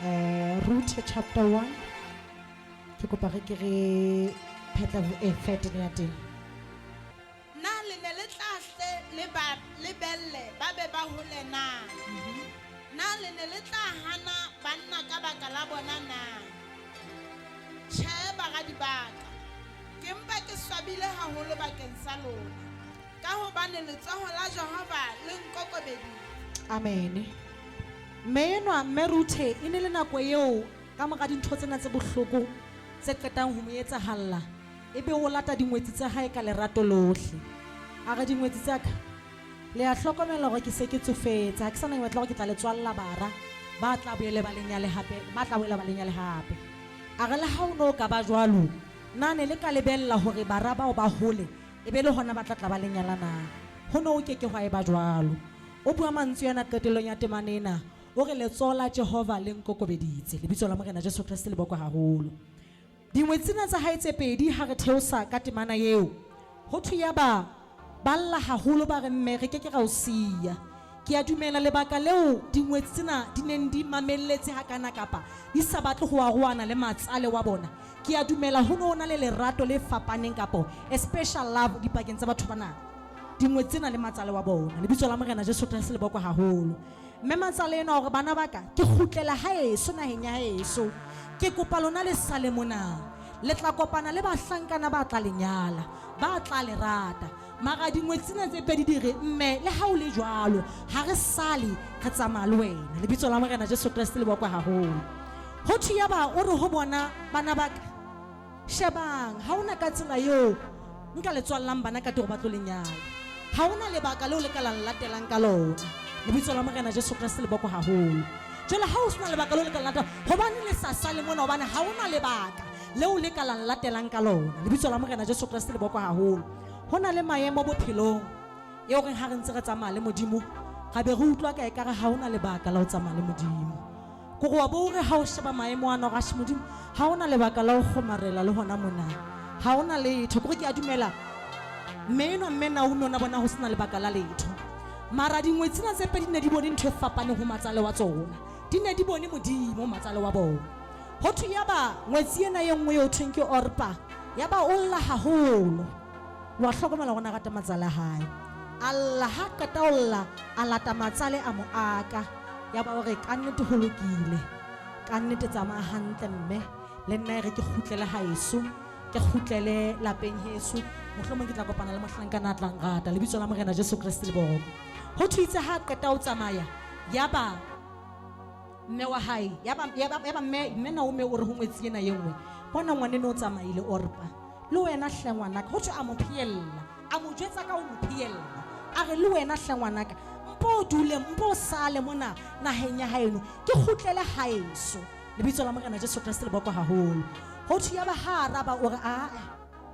Eh, Ruthe chapter 1 ke kopa re ke re phetla eh, fetene ya teng. Na le ne le tla hle le ba lebelle ba be ba hole na? Na le ne le tla hana banna ka baka la bona na? Tjhe, baradi ba ka, ke mpa ke swabile haholo bakeng sa lona, ka hobane letsoho la Jehova le nkokobeditse. Amen. Mme enwa, Mme Ruthe, e ne le nako eo ka mora dintho tsena tse bohloko tse qetang ho mo etsahalla, ebe o lata dingwetsi tsa hae ka lerato lohle. A re, Dingwetsi tsa ka, le a hlokomela hore ke se ke tsofetse, ha ke sa na batla hore ke tla le tswalla bara ba tla boele ba le nyale hape, ba tla boela ba le nyale hape. A re, Le ha ho ne ho ka ba jwalo, na ne le ka lebella hore bara bao ba hole e be le hona ba tla tla ba le nyala na? Ho ne ho ke ke hwa eba jwalo. O bua mantswe ana qetellong ya temana ena, o re, Letsoho la Jehova le nkokobeditse. Lebitso la Morena Jesu Kreste le bokwe haholo. Dingwetsi tsena tsa hae tse pedi ha re theosa ka temana eo, ho thwe yaba ba lla haholo ba re, Mme, re ke ke ra o siya. Ke a dumela lebaka leo dingwetsi tsena di neng di mamelletse hakana kapa di sa batle ho arohana le matsale wa bona, ke a dumela ho ne ho na le lerato le fapaneng kapo a special love dipakeng tsa batho bana, dingwetsi tsena le matsale wa bona. Lebitso la Morena Jesu Kreste le bokwe haholo. Mme matsale enwa o re, Bana ba ka, ke kgutlela haeso, naheng ya haeso. Ke kopa lona le sale mona. Le tla kopana le bahlankana ba tla le nyala, ba tla le rata. Mara dingwetsi tsena tse pedi di re, Mme, le ha ho le jwalo, ha re sale, re tsamaya le wena. Lebitso la Morena Jesu Kreste le bokwe haholo. Ho thwe yaba o re ho bona, Bana ba ka, Shebang, ha ho na ka tsela eo nka le tswallang bana ka teng hore ba tlo le nyala. Ha ho na lebaka leo le ka la nlatelang ka lona. Lebitso la Morena Jesu Kreste le bokwe haholo. Jwale ha ho se na lebaka leo le ka latelang, hobaneng le sa sale mona? Hobane ha ho na lebaka leo le ka la nlatelang ka lona. Lebitso la Morena Jesu Kreste le bokwe haholo. Ho na le maemo bophelong eo reng ha re ntse re tsamaya le Modimo, ra be re utlwa ka ekare ha ho na lebaka la ho tsamaya le Modimo. Kore wa bo o re ha o sheba maemo ana gore ashe Modimo ha o na lebaka la go kgomarela le gona mona. Ha o na letho. Kore ke a dumela mme enwa mme Naomi o na bona go sena lebaka la letho. Mara dingwetsi tsena tse pedi di ne di bone ntho e fapaneng ho matsale wa tsona. Di ne di bone Modimo matsale wa bona. Ho thwe yaba ngwetsi ena e nngwe eo thweng ke Orpa yaba o lla haholo. Wa hlokomela gore na rata matsale a hae. A lla ha qeta ho lla a lata matsale a mo aka. Ya ba o re ka nnete ho lokile. Ka nnete tsamaya hantle mme le nna e re ke kgutlele haeso, ke kgutlele lapeng heso. Mohlomong ke tla kopana le mohlankana a tlang rata. Lebitso la Morena Jesu Kreste le bokwe. Ho thwe itse ha qeta ho tsamaya yaba mme wa hae yaba yaba yaba mme mme Naomi o re ho ngwetsi ena ye nngwe, bona ngwaneno o tsamaile Orpa. Le wena hle ngwanaka. Ho thwe a mo pheyella, a mo jwetsa ka ho mo pheyella, a re le wena hle ngwanaka, mpo o dule, mpo o sale mona naheng ya haeno, ke kgutlele haeso. Lebitso la Morena Jesu Kreste le bokwe haholo. Ho thwe yaba ha araba o re, aa,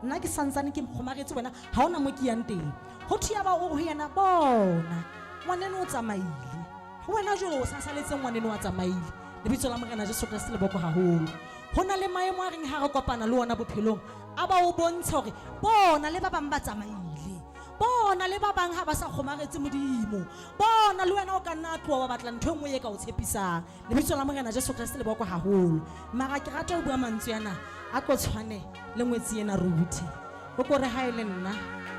nna ke santsane ke kgomaretse wena, ha hona mo ke yang teng. Ho thwe yaba o re ho yena, bona, ngwaneno o tsamaile. Ho wena jwale o sa saletseng ngwaneno a tsamaile. Lebitso la Morena Jesu Kreste le bokwe haholo. Ho na le maemo a reng ha re kopana le ona bophelong a ba o bontsha hore bona le ba bang ba tsamaile, bona le ba bang ha ba sa kgomaretse Modimo, bona le wena o ka nna tloha wa batla ntho e nngwe e ka o tshepisang. Lebitso la Morena Jesu Kreste le bokwe haholo. Mara ke rata ho bua mantswe ana a tlo tshwane le ngwetsi ena Ruthe. O ko re ha e le nna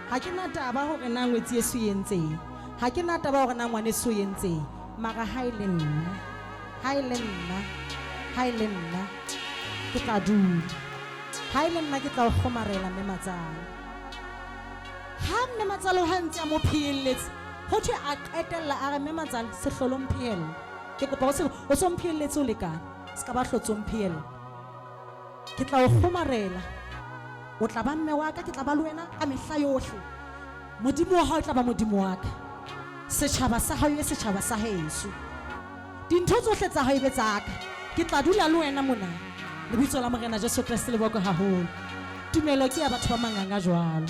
ha ke na taba hore na ngwetsi eso e entseng, ha ke na taba hore na ngwaneso o entseng, mara ha e le nna, ha e le nna, ha e le nna ke tla dula. Ha e le nna ke tla o kgomarela mme matsalo. Ha mme matsalo ha ntse a mo phehelletse, ho thwe a qetella a re mme matsalo se hlolo mphehella. Ke kopa o se o so mphehelletse o lekane, se ka ba hlotse o mphehella. Ke tla o kgomarela. O tla ba mme wa ka, ke tla ba le wena ka mehla yohle. Modimo wa hao e tla ba Modimo wa ka. Setjhaba sa hao e be setjhaba sa heso. Dintho tsohle tsa hao e be tsa ka. Ke tla dula le wena mona. Lebitso la Morena Jesu Kreste le bokwe haholo. Tumelo ke ya batho ba manganga jwalo.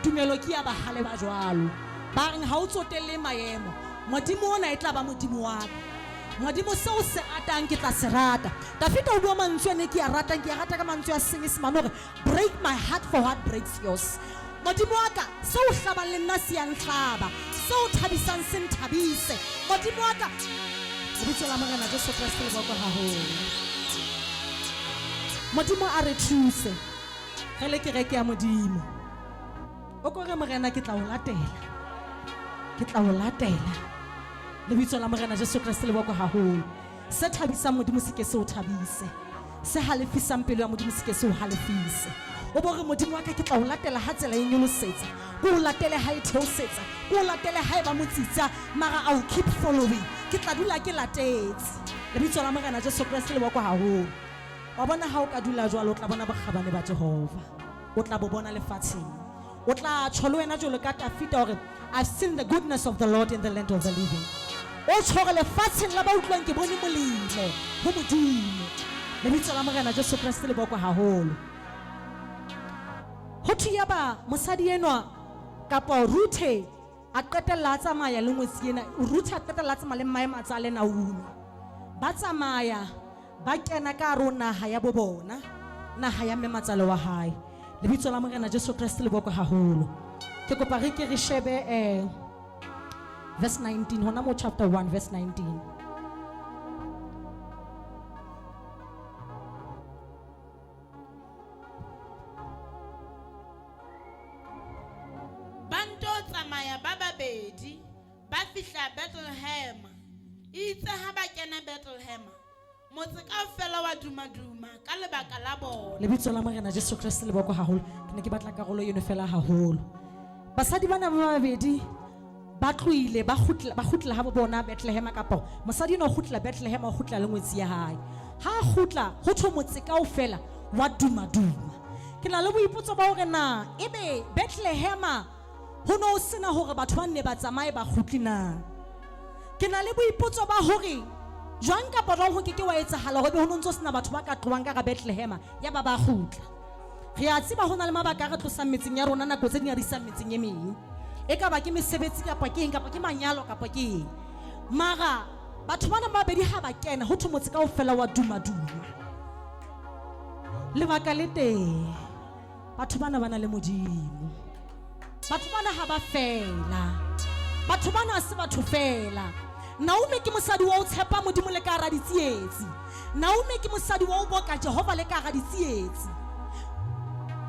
Tumelo ke ya bahale ba jwalo. Ba reng ha o tsotelle maemo. Modimo ona e tla ba Modimo wa ka. Modimo, seo se ratang ke tla se rata. Dafida o bua mantswe ane ke a ratang, ke a rata ka mantswe a Senyesemane hore break my heart for what breaks yours. Modimo wa ka, seo hlabang le nna se ya nhlaba, seo thabisang se nthabise. Modimo wa ka. Lebitso la Morena Jesu Kreste le bokwe haholo. Modimo a re thuse re le kereke ya Modimo. O ko re Morena ke tla o latela. Ke tla o latela. Lebitso la Morena Jesu Kreste le bokwe haholo. Se thabisang Modimo se ke se o thabise. Se halefisang pelo ya Modimo se ke se o halefise. O bo re Modimo wa ka ke tla o latela ha tsela e nyolosetsa. Ke o latele ha e theosetsa. Ke o latele ha e ba motsitsa. Mara I will keep following. Ke tla dula ke latetse. Lebitso la Morena Jesu Kreste le bokwe haholo. Wa bona ha o ka dula jwalo o tla bona bokgabane ba Jehova. O tla bo bona lefatsheng. O tla tjho le wena jwalo ka Tafita hore I've seen the goodness of the Lord in the land of the living. O tjho hore lefatsheng la ba utlwang ke bone molemo ho Modimo. Lebitso la Morena Jesu Kreste le bokwe haholo. Ho thwe yaba mosadi enwa kapa Ruthe a qetella a tsamaya le ngwetsi ena. Ruthe a qetella a tsamaya le mmae matsale Naomi. Ba tsamaya Ba kena ka hare ho naha ya bo bona, naha ya mme matsale wa hae. Lebitso la Morena Jesu Kreste le bokwe haholo. Ke kopa re ke re shebe eh, verse 19 hona mo chapter 1 verse 19. Ba nto tsamaya ba babedi ba fihla Bethlehema. Eitse ha ba kena Bethlehema, motse kaofela wa dumaduma ka lebaka la bona. Lebitso la Morena Jesu Kreste le bokwe haholo. Ke ne ke batla karolo eno fela haholo. Basadi bana ba babedi ba tlohile ba kgutla ba kgutla ha bona Bethlehem kapa mosadi eno o kgutla Bethlehem o kgutla le ngwetsi ya hae. Ha a kgutla ho thwe motse kaofela wa dumaduma. Ke na le boipotso ba hore na ebe Bethlehem Ho ne ho sena hore batho ba nne ba tsamaye ba kgutle na? Ke na le boipotso ba hore jwang kapa jwang ho ke ke wa etsahala hore ebe ho no ntso sena batho ba ka tlohang ka hara Bethlehema ya ba ba kgutla. Re a tseba ho na le mabaka a re tlosang metseng ya rona nako tse ding a re isang metseng e meng. E ka ba ke mesebetsi kapa ke eng kapa ke manyalo kapa ke eng. Mara batho bana ba babedi ha ba kena ho thwe motse kaofela wa dumaduma. Lebaka le teng. Batho bana ba na le Modimo. Batho bana ha ba fela. Batho bana ha se batho fela. Naomi ke mosadi wa ho tshepa Modimo le ka hara ditsietsi. Naomi ke mosadi wa ho boka Jehova le ka hara ditsietsi.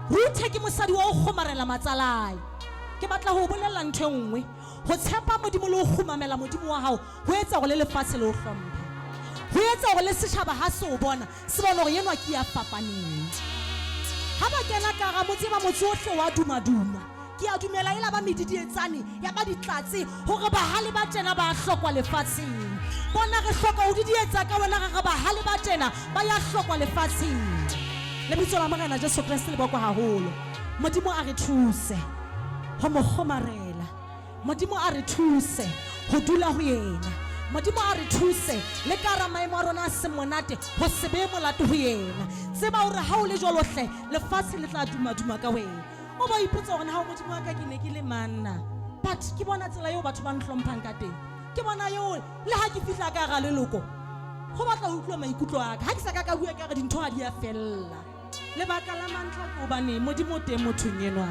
Ruthe ke mosadi wa ho kgomarela matsalae. Ke batla ho o bolella ntho e nngwe. Ho tshepa Modimo le ho kgumamela Modimo wa hao ho etsa hore le lefatshe le o hlomphe. Ho etsa hore le setjhaba ha se o bona Se bone hore enwa ke ya fapaneng. Ha ba kena ka hara motse, eba motse ohle wa dumaduma. Ke a dumela e la ba medidietsane, ya ba ditlatse, hore bahale ba tjena ba a hlokwa lefatsheng. Bona, re hloka ho didietsa ka wena, re re bahale ba tjena ba ya hlokwa lefatsheng. Lebitso la Morena Jesu Kreste le bokwe haholo. Modimo a re thuse ho mo kgomarela. Modimo a re thuse ho dula ho yena. Modimo a re thuse le ka hara maemo a rona a seng monate ho se bee molato ho yena. Tseba hore ha o le jwalo hle, lefatshe le tla dumaduma ka wena. O ba ipotsa hore na hao Modimo wa ka ke ne ke le mang na? But ke bona tsela eo batho ba nhlomphang ka teng. Ke bona eo le ha ke fihla ka hara leloko ho batla ho utlwa maikutlo a ka. Ha ke sa ka ka bua ka re dintho ha di a fella. Lebaka la mantlha ke hobane Modimo o teng mothong enwa.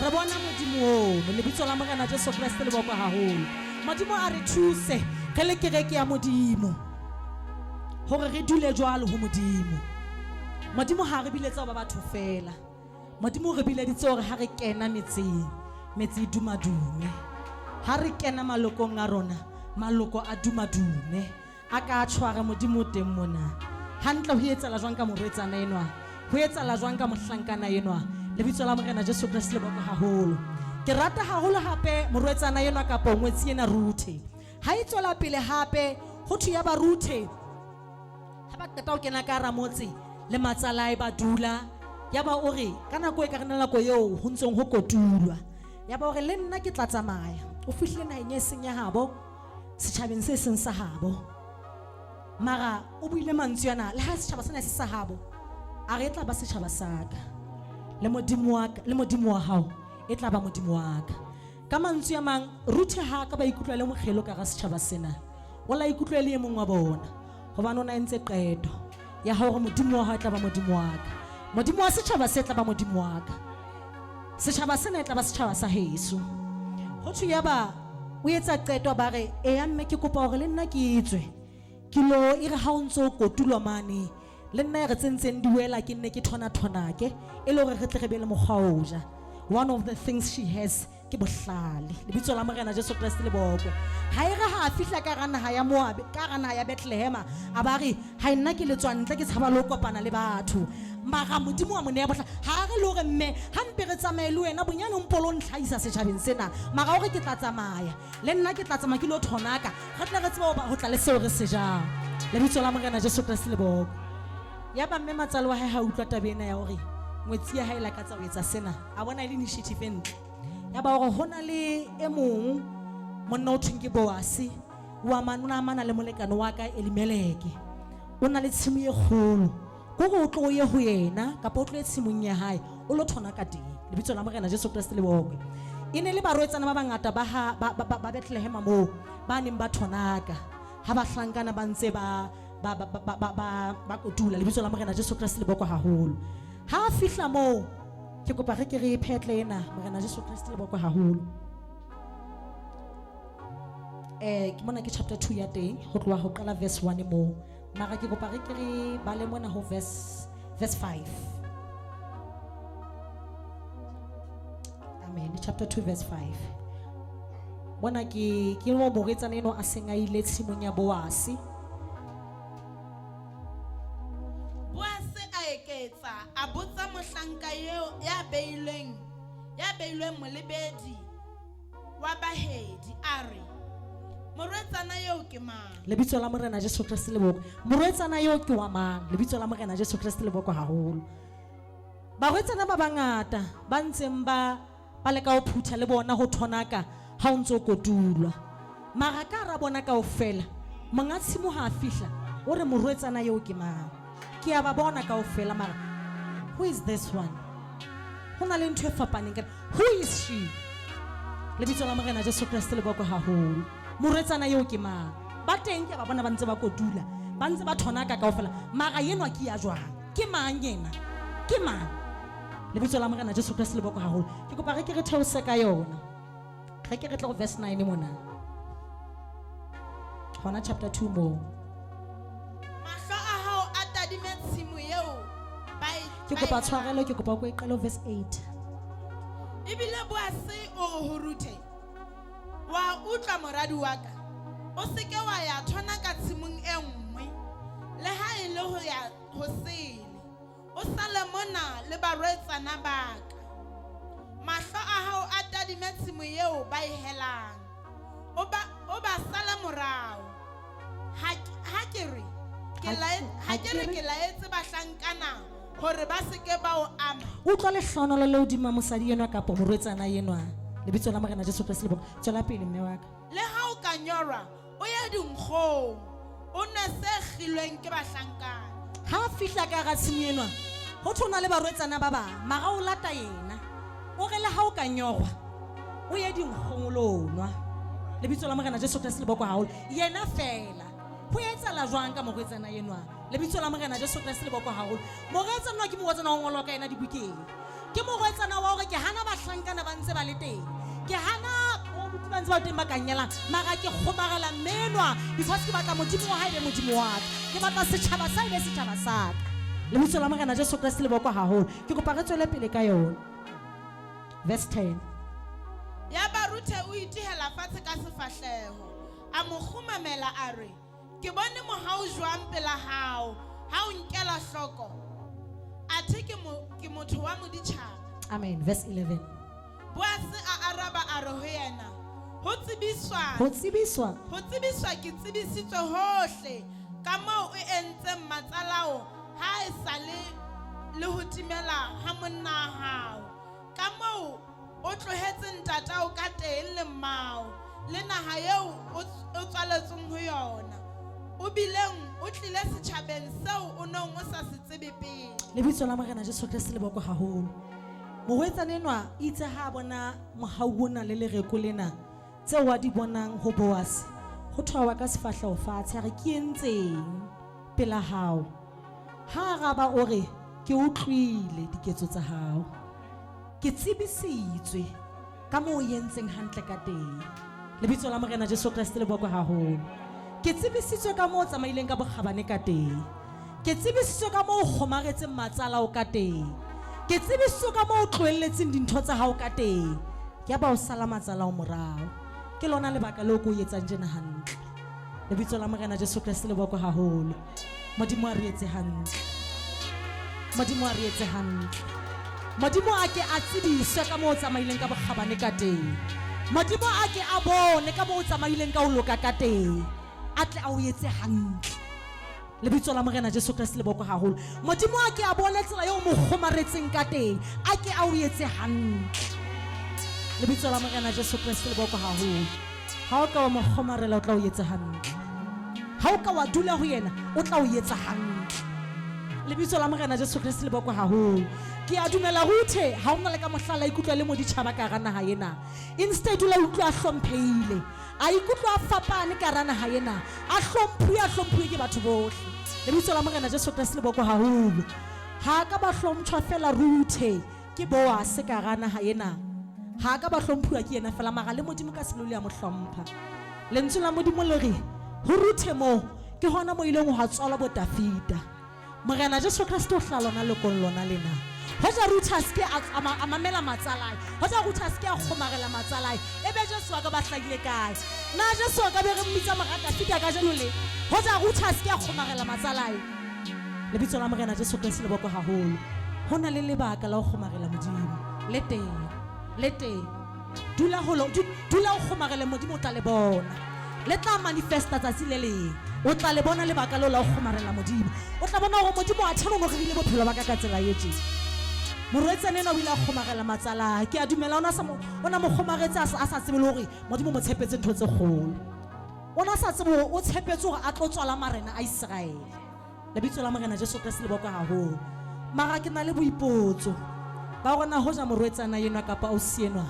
Re bona Modimo ono. Lebitso la Morena Jesu Kreste le bokwe haholo. Modimo a re thuse re le kereke ya Modimo hore re dule jwalo ho Modimo. Modimo ha re biletsa ho ba batho feela. Modimo o re bileditse hore ha re kena metseng, metse e dumadume. Ha re kena malokong a rona, maloko a dumadume. A ka tjho a re, Modimo o teng mona. Hantle ho etsala jwang ka morwetsana enwa? Ho etsala jwang ka mohlankana enwa? Lebitso la Morena Jesu Kreste le bokwe haholo. Ke rata haholo hape morwetsana enwa kapa ngwetsi ena Ruthe. Ha e tswela pele hape, ho thwe yaba Ruthe ha ba qeta ho kena ka hara motse le matsalae ba dula, yaba o re ka nako e ka re nako eo ho ntseng ho kotulwa, yaba o re le nna ke tla tsamaya. O fihlile naheng e seng ya habo. setjhabeng se seng sa habo mara o buile mantswe ana le ha setjhaba sena se sa habo a re e tla ba setjhaba sa ka le modimo wa ka le modimo wa hao e tla ba modimo wa ka ka mantswe a mang Ruthe ha ka ba ikutlwa le mokgelo ka ga setjhaba sena o la ikutlwa le e mong wa bona gobane o na entse qeto ya gore modimo wa hao e tla ba modimo wa ka modimo wa setjhaba se tla ba modimo wa ka setjhaba sena e tla ba setjhaba sa heso go thwe ya ba o etsa qeto ba re eya mme ke kopa gore le nna ke tswe Ke lo e re ha o ntso kotulwa mane le nna e re tsentseng di wela ke nne ke thona-thonake e le hore re tle re be le mokgwa o ja. One of the things she has ke bohlale. Lebitso la Morena Jesu Kreste le bokwe. Ha e re ha a fihla ka hara naha ya Moabe, ka hara naha ya Bethlehema, a ba re, ha e nna ke le tswa ntle ke tshaba le ho kopana le batho. Mara Modimo wa mo neya bohlale. Ha a re le hore mme, ha mpe re tsamaye le wena, bonyane o mpo lo ntlhahisa setjhabeng sena. Mara o re ke tla tsamaya. Le nna ke tla tsamaya ke lo thonaka. Re tle re tsebe ho tla le seo re se jang. Lebitso la Morena Jesu Kreste le bokwe. Yaba mme matsale wa hae ha utlwa taba ena ya hore ngwetsi ya hae e lakatsa ho etsa sena, a bona e le initiative e ntle. Ya ba hore ho na le e mong monna o thweng ke Boase, o amana, o na amana le molekane wa ka Elimeleke. O na le tshimo e kgolo. Ke hore o tlo ye ho yena kapa o tlo ye tshimong ya hae o lo thona ka teng. Lebitso la Morena Jesu Kreste le bokwe. E ne le barwetsana ba bangata ba ha ba ba, ba Bethlehema moo ba neng ba thonaka ha bahlankana ba ntse ba ba ba ba ba, ba, ba kotula. Lebitso la Morena Jesu Kreste le bokwe haholo. Ha a fihla moo, ke kopa re ke re phetle ena, Morena Jesu Kreste le bokwe haholo. Ke mona ke chapter 2 ya teng, ho tloha ho qala verse 1 moo. Mara ke kopa re ke re bale mona ho verse 5. Amen. Chapter 2 verse 5. Mona ke mo moretsana eno a seng a ile tshimong ya Boase. Boase a eketsa a botsa mohlanka eo ya beilweng molebedi wa bahedi a re, morwetsana eo ke mang? Lebitso la Morena Jesu Kreste le bokwe. Morwetsana eo ke wa mang? Lebitso la Morena Jesu Kreste le bokwe haholo. Barwetsana ba bangata ba ntseng ba leka ho phutha le bona ho thonaka ha o ntso kotulwa. Mara ka hara bona kaofela, monga tshimo ha a fihla, o re morwetsana eo ke mang? Ke a ba bona kaofela, mara who is this one? Ho na le ntho e fapaneng ka who is she? Lebitso la Morena Jesu Kreste le bokwe haholo. Morwetsana eo ke mang? Ba teng ke a ba bona ba ntse ba kotula, ba ntse ba thonaka kaofela, mara enwa ke ya jwang? Ke mang yena? Ke mang? Lebitso la Morena Jesu Kreste le bokwe haholo. Ke kopa re ke re theose ka yona. Re ke re tle go verse 9 mona. Hona chapter 2 moo. Mahlo a hao a tadime tshimo eo ba e Ke kopa tshwarelo, ke kopa o e qale verse 8. Ebile Boase o re ho Ruthe, wa utlwa moradi wa ka, o se ke wa ya thona ka tshimong e nngwe, le ha e le ho ya ho sele. O sale mona le barwetsana ba ka. Mahlo a hao a tadime tshimo eo ba e helang. O ba sale morao. Ha ke re ke laetse bahlankana hore ba se ke ba o ama. Utlwa lehlohonolo le hodima mosadi enwa kapa morwetsana enwa. Lebitso la Morena Jesu Kreste le bokwe. Tswela pele mme wa ka. Le ha o ka nyorwa, o ye dinkgong, o nwe se kgilweng ke bahlankana. Ha a fihla ka hara tshimo enwa, ho thwe o na le barwetsana ba bang, mara o lata yena. O re le ha o ka nyorwa, o ye dinkgong o lo nwa. Lebitso la Morena Jesu Kreste le bokwe haholo. Yena fela. Ho etsahala jwang ka morwetsana enwa? Lebitso la Morena Jesu Kreste le bokwe haholo. Morwetsana enwa ke morwetsana wa ngolwa ka yena dibukeng. Ke morwetsana wa hore ke hana bahlankana ba ntse ba le teng. Ke hana bo ba ntse ba teng ba ka nyelang, mara ke kgomarela mme enwa because ke batla Modimo wa hae be Modimo wa ka. Ke batla setjhaba sa e be setjhaba sa ka. Lebitso la Morena Jesu Kreste le bokwe haholo. Ke kopa re tswele pele ka yona. Verse 10. Yaba Ruthe o itihela fatshe ka sefahleho, a mo kgumamela a re, ke bone mohau jwang pela hao, ha o nkela hloko? Athe ke motho wa moditjhaba. Amen. Verse 11. Boase a araba a re ho yena, ho tsebiswa, Ho tsebiswa. ho tsebiswa ke tsebisitswe hohle ka moo o entseng matsalao ha e sa le ho timela ha monna hao. Ka moo o tlohetse ntatao ka teng le mmao, le naha eo o tswaletsweng ho yona. O bileng o tlile setjhabeng seo o neng o sa se tsebe pele. Lebitso la Morena Jesu Kreste le bokwe haholo. Morwetsana enwa itse ha a bona mohau ona le lereko lena tseo a di bonang ho Boase, ho thwa ka sefahleho fatshe, a re ke entseng pela hao? Ha araba o re ke utlwile diketso tsa hao, ke tsebisitswe ka moo o entseng hantle ka teng. Lebitso la Morena Jesu Kreste le bokwe haholo. Ke tsebisitswe ka moo o tsamaileng ka bokgabane ka teng. Ke tsebisitswe ka moo o kgomaretseng matsalao ka teng. Ke tsebisitswe ka moo o tlohelletseng dintho tsa hao ka teng. Yaba o sala matsalao morao. Ke lona lebaka leo ke o etsang tjena hantle. Lebitso la Morena Jesu Kreste le bokwe haholo. Modimo a re etse hantle. Modimo a re etse hantle. Modimo a ke a tsebiswe ka moo o tsamaileng ka bokgabane ka teng. Modimo a ke a bone ka moo o tsamaileng ka ho loka ka teng. A tle a o etse hantle. Lebitso la Morena Jesu Kreste le bokwe haholo. Modimo a ke a bone tsela eo o mo kgomaretseng ka teng. A ke a o etse hantle. Lebitso la Morena Jesu Kreste le bokwe haholo. Ha o ka wa mo kgomarela o tla o etsa hantle. Ha o ka wa dula ho yena o tla o etsa hantle. Lebitso la Morena Jesu Kreste le bokwe haholo. Ke a dumela Ruthe ha o na le ka mohla la ikutlwa le moditjhaba ka hara naha ena. Instead o la utlwa a hlomphehile. A ikutlwa a fapane ka hara naha ena. A hlomphuwe a hlomphuwe ke batho bohle. Lebitso la Morena Jesu Kreste le bokwe haholo. Ha ka ba hlomptjhwa fela Ruthe ke Boase ka hara naha ena. Ha a ka ba hlomphuwa ke yena fela mara le Modimo ka sebele o ile a mo hlompha. Lentswe la Modimo le re ho Ruthe moo ke hona mo ileng hwa tswalwa bo Dafida. Morena Jesu Kreste o hlaha lona lekong lona lena. Hoja Ruthe a se ke a mamela matsalae, hoja Ruthe a se ke a kgomarela matsalae, ebe Jesu a ka ba hlahile kae? Na Jesu a ka be re mmitsa mora Dafida kajeno le? Hoja Ruthe a se ke a kgomarela matsalae. Lebitso la Morena Jesu Kreste le bokwe haholo. Ho na le lebaka la ho kgomarela Modimo. Le teng. Le teng. Dula ho lo, dula o kgomarele Modimo o tla le bona. Le tla manifesta tsatsi le leng. O tla le bona lebaka leo la ho kgomarela Modimo. O tla bona hore Modimo athe o no rerile bophelo ba ka ka tsela e tje. Morwetsana enwa o ile a kgomarela matsalae. Ke a dumela o na sa mo, o na mo kgomaretse a sa tsebe le hore Modimo o mo tshepetse ntho tse kgolo. O na sa tsebe hore o tshepetse hore a tlo tswala marena a Iseraele. Lebitso la Morena Jesu Kreste le bokwe haholo. Mara ke na le boipotso ba hore na hoja morwetsana enwa kapa ausi enwa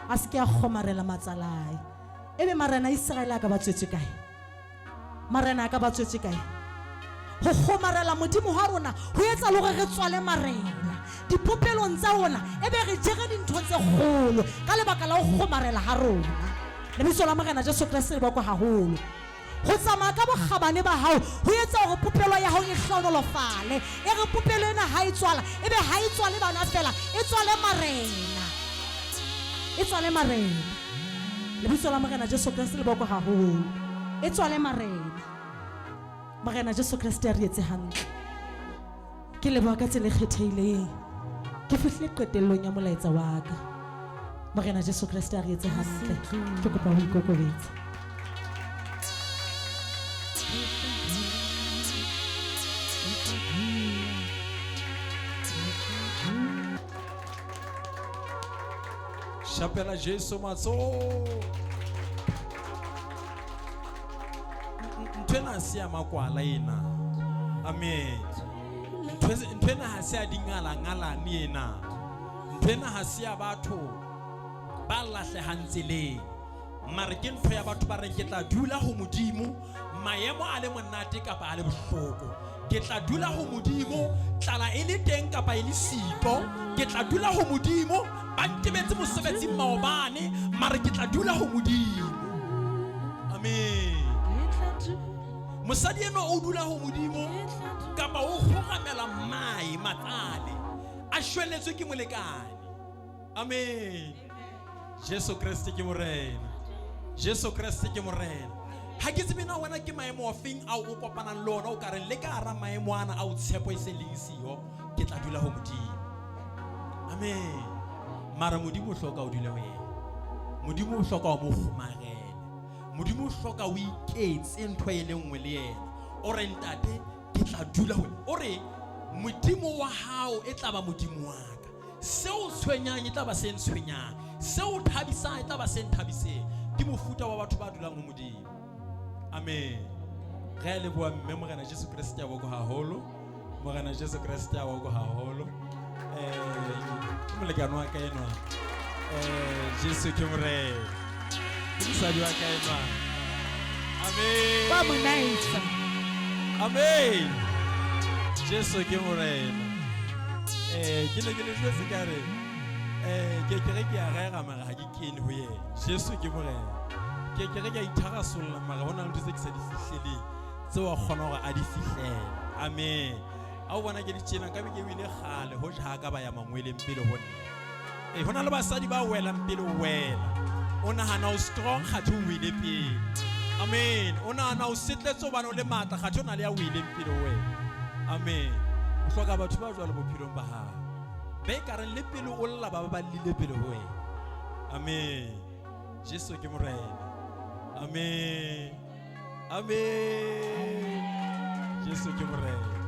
a se ke a kgomarela matsalae, ebe marena a Iseraele a ka ba tswetswe kae? Marena a ka ba tswetswe kae? Ho kgomarela Modimo hwa rona ho etsa le hore re tswale marena dipopelong tsa rona, ebe re jere dintho tse kgolo ka lebaka la ho kgomarela ha rona. Lebitso la Morena Jesu Kreste le bokwe haholo. Ho tsamaya ka bokgabane ba hao ho etsa hore popelo ya hao e hlohonolofale. E re popelo ena ha e tswala, ebe ha e tswale bana feela, e tswale marena. E tswale marena. Lebitso la Morena Jesu Kreste le bokwe haholo. E tswale marena. Morena Jesu Kreste a re etse hantle. Ke leboha ka tsela e kgethehileng. Ke fihlile qetellong ya molaetsa wa ka. Morena Jesu Kreste a re etse hantle. Ke kopa ho ikokobetsa. Shapela Jesu matsoho. Ntho ena ha se ya makwala ena. Amen. Ntho ena ha se ya dingalangalane ena. Ntho ena ha se ya batho ba lahlehang tseleng. Mare ke ntho ya batho ba reng ke tla dula ho Modimo maemo a le monate kapa a le bohloko. Ke tla dula ho Modimo tlala e le teng kapa e le siko. Ke tla dula ho Modimo ba ntebetse mosebetsing maobane mare ke tla dula ho Modimo. Amen. Mosadi enwa o dula ho Modimo kapa o kgoramela mmae matsale a shweletswe ke molekane. Amen. Jesu Kreste ke Morena. Jesu Kreste ke Morena. Ha ke tsebe na wena ke maemo afeng ao o kopanang le ona o ka reng le ka hara maemo ana ao tshepo e se leng siyo ke tla dula ho Modimo. Amen. Mara Modimo o hloka o dule ho yena. Modimo o hloka o mo kgomarele. Modimo o hloka o iketse ntho e le nngwe le yena. O re ntate ke tla dula ho o re Modimo wa hao e tla ba Modimo wa ka. Seo tshwenyang e tla ba se ntshwenyang, seo thabisang e tla ba se nthabiseng. Ke mofuta wa batho ba dulang ho Modimo. Amen. Re a leboha mme Morena Jesu Kreste a boko haholo. Morena Jesu Kreste a boko haholo. Ke molekane wa ka enwa. Jesu ke Morena. Ke mosadi wa ka enwa. Amen. Ba mo nice. Amen. Jesu ke Morena. Ke ne ke le jwetse ka re ke ke re ke a rera mara ha ke kene ho yena. Jesu ke Morena. Ke ke re ke a itharasolla mara ho na le ntho tse ke sa di fihleleng tseo a kgona hore a di fihlele. Amen. A o bona ke di tjena nkabe ke wile kgale hoja ha ka ba ya mangweleng pele ho nna. Ee, ho na le basadi ba welang pele ho wela. O nahana o strong kgathe o wele pele. Amen. O nahana o setletse hobane o le matla kgathe o na le ya weleng pele ho wena. Amen. O hloka batho ba jwalo bophelong ba hao. Be ka reng le pele o lla ba ba ba llile pele ho wena. Amen. Jesu ke Morena. Amen. Amen. Jesu ke Morena.